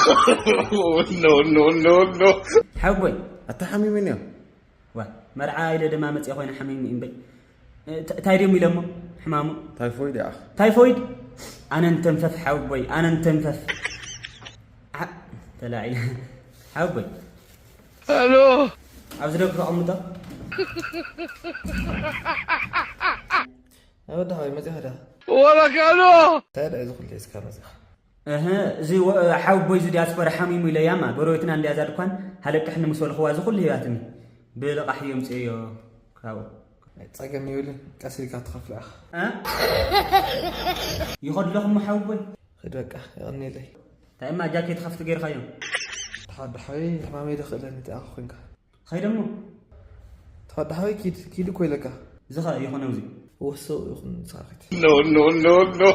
No, no, no, no. ሓወቦይ፣ ኣታ ሓሚመን እዮም። ዋ፣ መርዓ ኢለ ድማ መፅእ ኮይነ ሓሚሙ እምበይ። እ፣ ታ-፣ እንታይ ድዮም ኢሎሞ? ሕማሙ? ታይፎይድ ይኣኽ። ታይፎይድ? ኣነ እንተንፈፍ ሓወቦይ፣ ኣነ እንተንፈፍ። ዓ-፣ ተላዒለ። ሓወቦይ። ሄሎ። ኣብዚ ደግ ተቐምጦ። ኣወዳ ሓወይ፣ መፂኻ ዲኻ? ወላ ካሎ። እንታይ ደኣ እዚ ኩሉ ሒዝካ መፂኻ? እህ፣ እዚ ወ-፣ ሓወቦይ እዚ ዲያስፖራ ሓሚሙ ኢለያማ፣ ጎረቤትና እንድያ እዛ ድኳን፣ ሃለቅሕኒ ምስ በልኽዋ እዚ ኩሉ ሂባትኒ። ብልቓሕ እየ ኣምፅኤዮ ካብኡ። ኣይ፣ ፀገም የብሉን፣ ቀስ ኢልካ ትኸፍሎ ኢኻ። እ? ይኸድለኹም ሓወቦይ። ኺድ በቃ፣ የቐንየለይ። እንታይ እማ ጃኬት ኸፍቲ ገይርካዮ? ተሓዳሓዊ ሕማመይ ዶ ክእለኒ እቲ ኣኻ ኮንካ? ኸይደ እሞ። ተወዲ ሓወይ ኪድ፣ ኪድ እኮ ኢለካ። ዝኸ ይኹን ኣብዚ። ወሰው ይኹን ንስኻ ኪድ። No, no, no, no.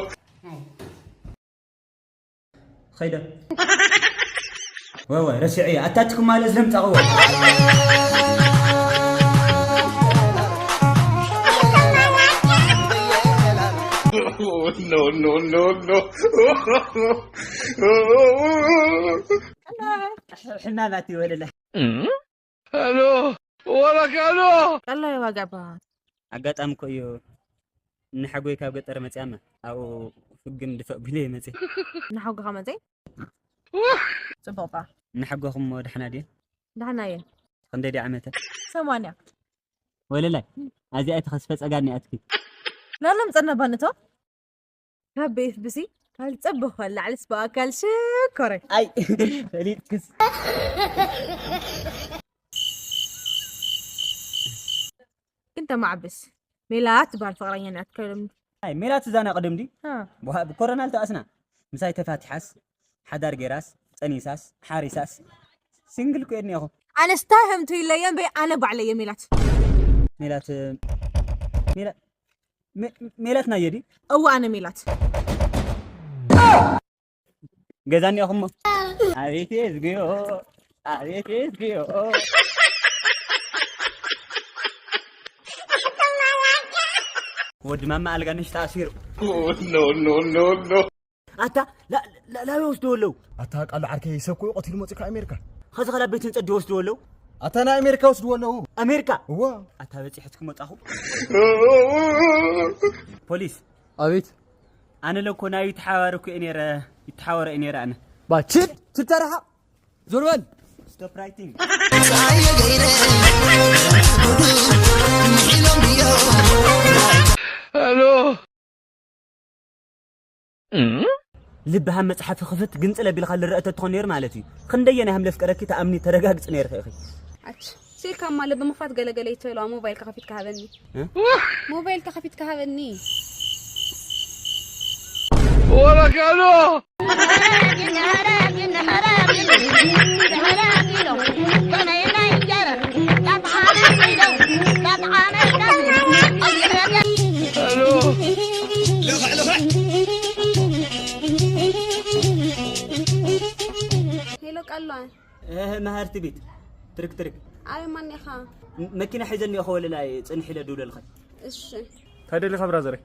ኸይደ። ወይ ወይ፣ ረሲዐ እየ። ኣታ ትክማለ ዝለምጻቕዎ። No, no, no, no. ሕማማት ይወለላ። ሄሎ፣ ወረክ ሄሎ። ቀላይ ዋጋ በሃ። ኣጋጣሚ እኮ እዩ። ንሓጎይ ካብ ገጠር መፅያማ። ኣብኡ ፍግም ድፈእ ቢለ እየ መፅየ። ንሓጎኻ መፅየ? ጽቡቕ እባ። ንሓጎኹም እሞ ደሕና ድየ? ደሕና እየ። ክንደይ ድየ ዓመተ? ሰማንያ። ወለላይ፣ ኣዚኣ ተኸስፈ ጸጋኒ ኣትኪ። ላሎም ጸነባ ንቶ? ካብ ቤት ብሲ ካልጸብኽ ላዕልስ ብኣካል ሽኮረይ። ኣይ፣ ፈሊጥክስ። ግን ተማዕብስ። ሜላት ትበሃል ፍቕረኛ ናትካ ኢሎም። ኣይ፣ ሜላት እዛ ናይ ቅድም ድዩ? እ። ብሃ-፣ ብኮረና ልተኣስና። ምሳይ ተፋቲሓስ፣ ሓዳር ጌራስ፣ ጠኒሳስ፣ ሓሪሳስ፣ ሲንግል እኮ እየ እኒአኹ። ኣነስ ታይ ህምቱ ኢለየን በይ ኣነ ባዕለየ ሜላት። ሜላት፣ ሜላ-፣ ሜ-፣ ሜላት ናየ ድዩ? እወ ኣነ ሜላት። ገዛ እኒኦኹሞ? ኣቤት የዝግዮ፣ ኣቤት የዝግዮ። ወዲ ማማ ኣልጋ ነሽ ተኣሲሩ። ኖ፣ ኖ፣ ኖ፣ ኖ። ኣታ፣ ላ-፣ ላ-፣ ላበይ ወስድዎ ኣለዉ? ኣታ ቃሉ ዓርከይ፣ ሰብ እኮ እዩ ቀቲሉ መፂኡ ካብ ኣሜሪካ። ኸዚ ኸላ ቤት ህንፀት ድወስድዎ ኣለዉ? ኣታ ናይ ኣሜሪካ ወስድዎ ኣለዉ። ኣሜሪካ? እዋ። ኣታ በፂሐ እስኪ መጣኹ። ፖሊስ። ኣቤት። ኣነ ለኮ ናይ ይተሓባረ እኮ እየ ነይረ፣ ይተሓወረ እየ ነይረ ኣነ። ባ፣ ችድ፣ ችድ ተረሓቕ። ዞር በል። Stop writing። ሄሎ። ልብሃም መጽሓፊ ክፍት ግንጽል ኣቢልካ ልረአ ተትኾን ነይሩ ማለት እዩ። ክንደየናይ ሃም ለፍቀረኪ ተኣምኒ ተረጋግጽ ነይርኺ ኢኺ። ኣች፣ ስኢልካማ ልቢ ምኽፋት ገለገለ ይትበልዋ፣ ሞባይልካ ከፊትካ ሃበኒ። እ? ሞባይልካ ከፊትካ ሃበኒ። ወረካሎ። ሄሎ ቃልዋ። እህ፣ መሃርቲ ቤት። ትርክ ትርክ። ኣበይ ማን ኢኻ? ም-፣ መኪና ሒዘ እኒኦ፣ ኸወለላይ ጽንሕ ኢለ ድውለልኸ። እሺ። እንታይ ደሊኻ ብራዘረይ?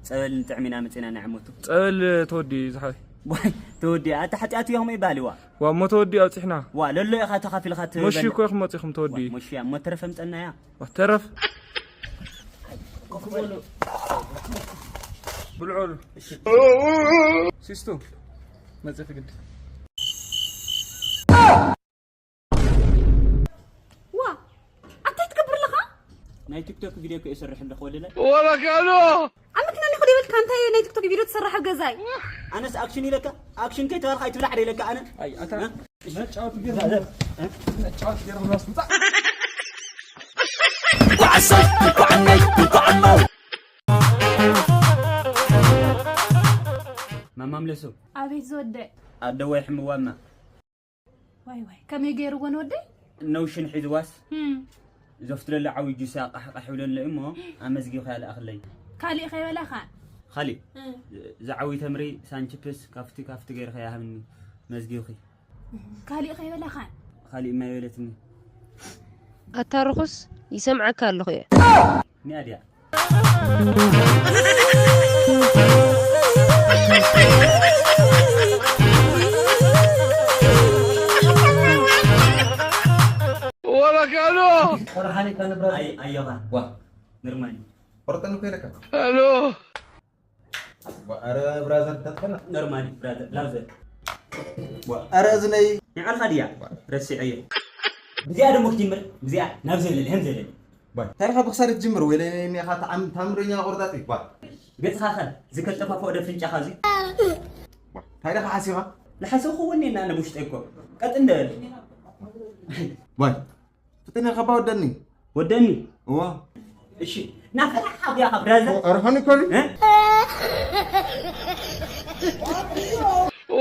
ጸበል ንጥዕም ኢና መጺና ናይ ዓመቱ። ጸበል ተወዲ ዝሓወይ። ዋይ፣ ተወዲ፣ ኣታ ሓጢኣት እዮም ይባል ዋ። ዋ፣ እሞ ተወዲ ኣብጺሕና። ዋ፣ ለሎ ኢኻ ተኻፊልካ ትበል። መሺ እኮ ኢኹም መጺኹም ተወዲ። ዋ፣ መሺ እያ፣ እሞ ተረፈ ምጸና እያ። ዋ፣ ተረፍ። ኮፍ በሉ። ብልዑ በሉ። እሺ። ሲስቱ፣ መጺኺ ግዲ። ዋ፣ ኣታይ ትገብር ኣለኻ? ናይ ቲክቶክ ቪድዮ እኮ እየ እሰርሕ ኣለኹ ወለላይ። ወረካሎ! ኣብ መኪና እኒኹ ዘይብልካ እንታይ ናይ ቲክቶክ ቪድዮ ትሰርሕ ኣብ ገዛይ? ኣነስ ኣክሽን ኢለካ፣ ኣክሽን ከይተባልካ ኣይትብላዕ ደ ኢለካ ኣነ። ኣይ፣ ኣታ እ? መጫወት ገይሩ፣ እ? መጫወት ገይሩ ራስ ምጻእ። እንኳዕ ኣሰይ፣ እንኳዕ ኣነይ፣ እንኳዕ ኣሞ። ማማ ምለሱ። ኣቤት ዝወደ። ኣደዋይ ሕምዋማ። ዋይ ዋይ፣ ከመይ ገይርዎ ንወደይ? ነውሽን ሒዝዋስ፣ እም። ዘፍትለሉ ዓብዪ ጁሳ ቃሕ ቃሕ ይብለሉ እሞ፣ ኣመዝጊብካ ልኣኽለይ። ካሊእ ከይበላኻ? ካሊእ? እም። ዝዓብዪ ተምሪ፣ ሳንችፕስ፣ ካፍቲ፣ ካፍቲ ገይርካ ያሃብኒ፣ መዝጊብኺ። ካሊእ ከይበላኻ? ካሊእ ማይ በለትኒ። ኣታ ርኹስ፣ ይሰምዓካ ኣለኹ እየ። ኒኣ ድያ? ፈርሃኒ ከንብራ ኣይ ኣዮኻ ዋ። ኖርማሊ ቆርጠን እኮ ይለካ ሄሎ ዋ። ኣረ ብራዘር ተጥፈና ኖርማሊ ብራዘር ላውዘር ዋ። ኣረ እዝነይ ንዓልኻ ድያ ረሲዐዮ። ብዚኣ ደሞ ክትጅምር ብዚኣ ናብ ዘለል ከም ዘለል ባይ ታሪኻ ብክሳድ ትጅምር ወይ ለኔኻ ተዓም ታምረኛ ቆርጣጢ ባ ገጽኻ ከ ዝከጠፋፈኦ ደ ፍንጫኻ እዚ ታሪኻ ሓሲኻ ዝሓሰብኩ ወኔና ነብውሽጠይ እኮ ቀጥ እንደበል ባይ ፍጥነ ከባ ወደኒ ወደኒ እዋ እሺ ናፈላሓ ብያኻ ብራዘር ኣርሃኒ ከሪ እ?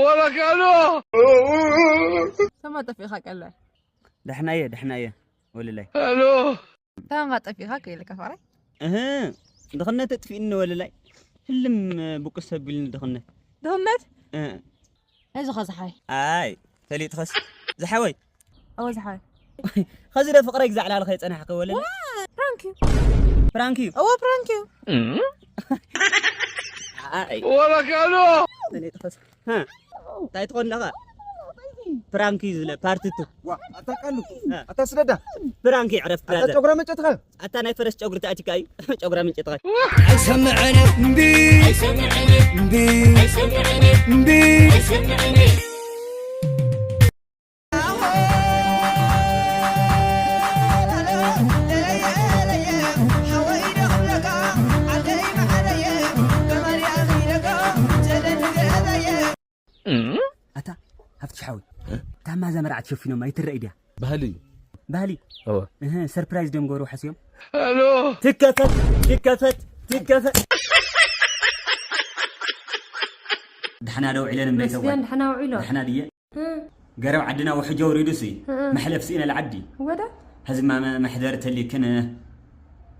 ወረካኖ ሰማ ጠፊእኻ ቀላይ ደሕናየ ደሕናየ ወልላይ ሄሎ ታማ ጠፊእኻ ከይልካ ፈራይ እህ ድኽነት እጥፊእኒ ወልላይ ህልም ብቁስ ሰቢልኒ ድኽነት ድኽነት እ፣ እዚ ኸዝሓይ ኣይ ፈሊጥኸስ ዝሓወይ ኣወ ዝሓይ ኸዚ ደ ፍቕረይ ግዛዕ ላልኸ የጸናሕኸ ወልላይ ፕራንክ እዩ ፕራንክ እዩ እወ ፕራንክ እዩ ኣይ ወረካኖ ፈሊጥኸስ እ፣ እንታይ ትኾን ኣለኻ ፕራንክ እዩ ዝለ ፓርት ቱ ዋ ኣታ ቀሉ ኣታ ስደዳ ፕራንክ ይዕረፍ ኣታ ብራዘር ጨጉራ መጨትኻ ኣታ ናይ ፈረስ ጨጉሪ ተኣቲካ እዩ ጨጉራ ምንጨጥኻ ኣይሰምዕን እምቢ እምቢ እምቢ ኣታ ሃፍቲ ሓወይ እታ ማዛ መርዓት ሸፊኖማ ይትረእ ድያ ባህሊ እዩ ባህሊ እወ እህ ሰርፕራይዝ ድዮም ገበሩ ሓስዮም ሄሎ ትከፈት ትከፈት ትከፈት ድሓና ደው ዒለን እምበይተዋ መስገን ድሕና ውዒሎ ድሓና ድየ ገረብ ዓድና ውሕጅ ኣውሪዱሲ መሕለፍ ስኢነ ልዓዲ ወደ ሕዝማ መሕደር ተሊክን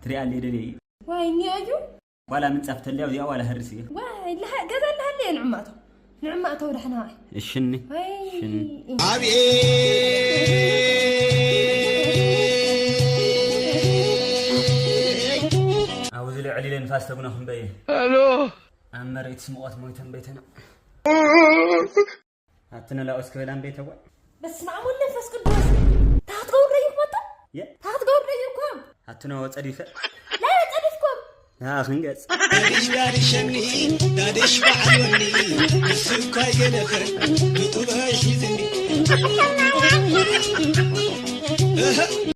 ትሪኣለይ ደልየ እዩ ዋይ እኒኦ እዩ ዋላ ምንጻፍ ተልያ እዚኣ ዋላ ህርሲ እዩ ዋይ ለሃ- ገዛ ለሃለ እየ ንዕማእቶ ንዕማእቶ ወደ ሕና እሽኒ ወይ ሽን- ኣብየ ኣብዚ ልዕሊ ኢለ ንፋስ ተጉና ክንበየ ሄሎ ኣብ መሬት ስምዖት ሞይተን በይተና ኣቲ ንላኦስ ክበላ እምበይተዋ በስመ ኣብ ወወልድ ወመንፈስ ቅዱስ ታክትገብሩ ደይኩመቶ የ ታክትገብሩ ደይኩም ኣቲ ነዎ ጸዲፈ ላይ ጸዲፍኩም ኣ ክንገጽ ዳድሽ ዳድሸኒ ዳድሽ በዓል ወኒ እሱ እኳ ይገደፈ ብጡበ ሒዝኒ